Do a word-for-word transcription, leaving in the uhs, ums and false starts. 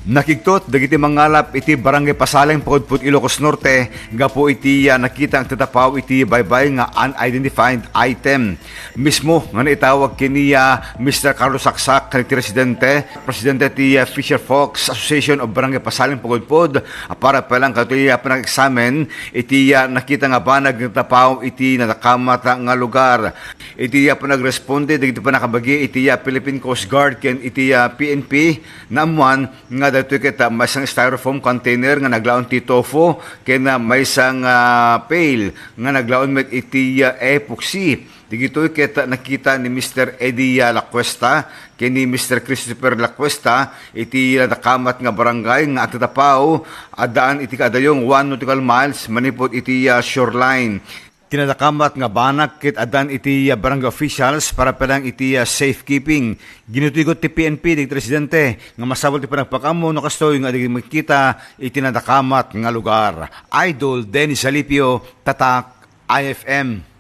Nakigtot dagiti mangalap iti Barangay Pasaleng, Pagudpud, Ilocos Norte, gapu iti, ah, nakita nga agtatapaw iti baybay nga unidentified item. Mismo nga naitawag ken ni, ah, Mister Carlos Saksak, ken iti residente, presidente ti, ah, Fisher Folks Association of Barangay Pasaleng, Pagudpud, ah, para pay lang kadagitoy, ah, panag-examine iti, ah, nakita nga banag nga agtatapaw iti nadakamat nga lugar. Iti, ah, panagresponde dagiti pannakabagi iti, ah, Philippine Coast Guard ken iti, ah, P N P, naammuan nga daytoy ket, ah, maysa nga styrofoam container nga naglaon ti tofu ken, ah, maysa nga, ah, pail nga naglaon met iti, ah, epoxy. Dagitoy ket, ah, nakita ni Mister Eddie, ah, Lacuesta ken ni Mister Christopher Lacuesta iti nadakamat nga barangay nga agtatapaw addaan iti kaadda one nautical miles manipud iti, ah, shoreline. Ti nadakamat nga banag ket addan iti, ah, barangay officials para pay lang iti, ah, safekeeping. Ginutuygot ti P N P dagiti residente nga masapul ti panagpakaammo no kastoy nga adda makita iti nadakamat nga lugar. Idol Dennis Alipio, Tatak I F M.